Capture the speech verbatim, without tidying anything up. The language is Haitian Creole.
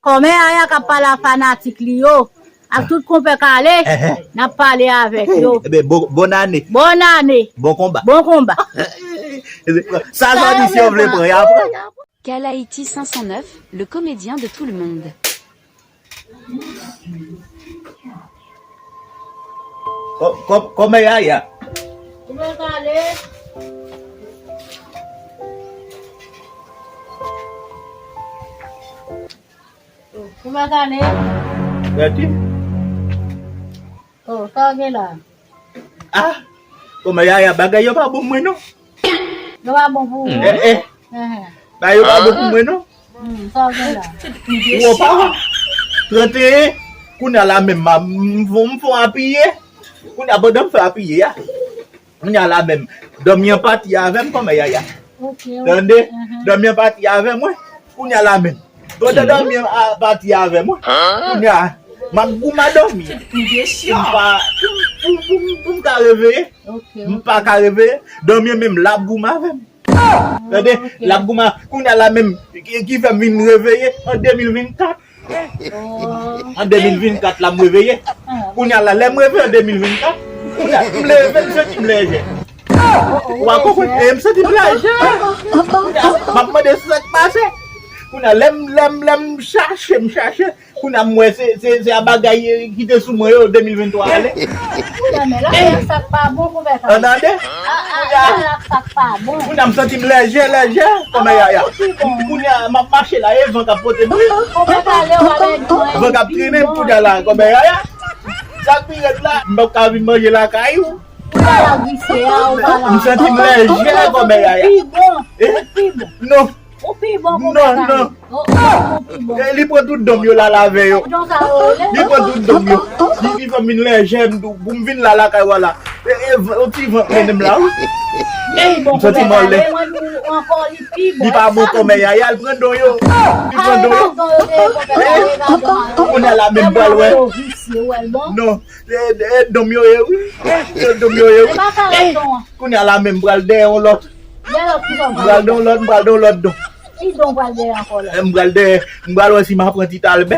Kòmè Yaya k ap pale a fanatik li yo. Ak tout konpè Kale, n ap pale avèk yo. Ebyen, bon, bòn ane. Bòn ane. Bon konba. Bon konba. Sa, sa w di, si yo vle pran, y a pran. Kalaiti cinq cent neuf, le comédien de tout le monde. Kò-, kò-, kòmè Yaya. Kòmè Kale. Kòmè Kale. Gade. Oh, sa w gen la? Ah, kòmè Yaya, bagay yo pa bon pou mwen non. Yo pa bon pou ou? Eh, eh. Bagay yo pa bon pou mwen non. Hmm, sa w gen la? Ou pa wè? Trannteyen, kounye a la menm, m, m, m fon apiye. Kounye a pandan m fè apiye a. Kounye a la menm. Dòmi an pati avè m kòmè Yaya. Ok, ok. Tande? Dòmi an pati avè mwen. Kounye a la menm. Pandan dòmi an pati avè mwen. Kounye a, m ap goumen dòmi. Pou m pa, pou, pou, pou, pou m ka reveye. Ok, m pa ka reveye. Dòmi an menm, l ap goumen avè m. Tande? L ap goumen. Kounye a la menm, ki, ki fè m vin reveye an de mil vennkat. An de mil vennkat la, m reveye. Kounye a la, lè m reveye an de mil vennkat, kounye a, m leve, m santi m lejè. Ou pa konprann? E m santi m lejè. Kounye a, m ap mande sa k pase. Kounye a, lè m, lè m, lè m chache, m chache. Kounye a, m wè se, se, se a bagay, eh, ki te sou mwen yo, de mil venntwa ale. Ou tande? Sa k pa bon, konpè Kale. Ou tande? Kounye a, kounye a, m santi m lejè, lejè, kòmè Yaya. Kounye a, m ap mache la, e van k ap pote m. Van k ap trennen m kounye a la, kòmè Yaya. Sa k pi rèd la, m p ap ka vin manje lakay ou. M santi m lejè, kòmè Yaya. Eh? Non. Ou pi bon pou bagay. Non, non. Ou, ou, ou pi bon. E li pran tout don m yo la lave yo. Don sa yo rele? Li pran tout don m yo. Li, li fè m vin lejè, m dou, pou m vin la lakay ou a la. E, e, yon ti vant mennen m la, wi. M santi m anlè. Li pa bon kòmè Yaya, l pran don yo. Li pran don yo. Kounye a la menm pral wè. Non, e, e, don m yo ye, wi. E don m yo ye, wi. Kounye a la menm pral dèyè yon lòt. M pral don lòt, m pral don lòt don. Ki don pral dèyè ankò la? M pral dèyè, m pral wè si m a pran Ti Talbè.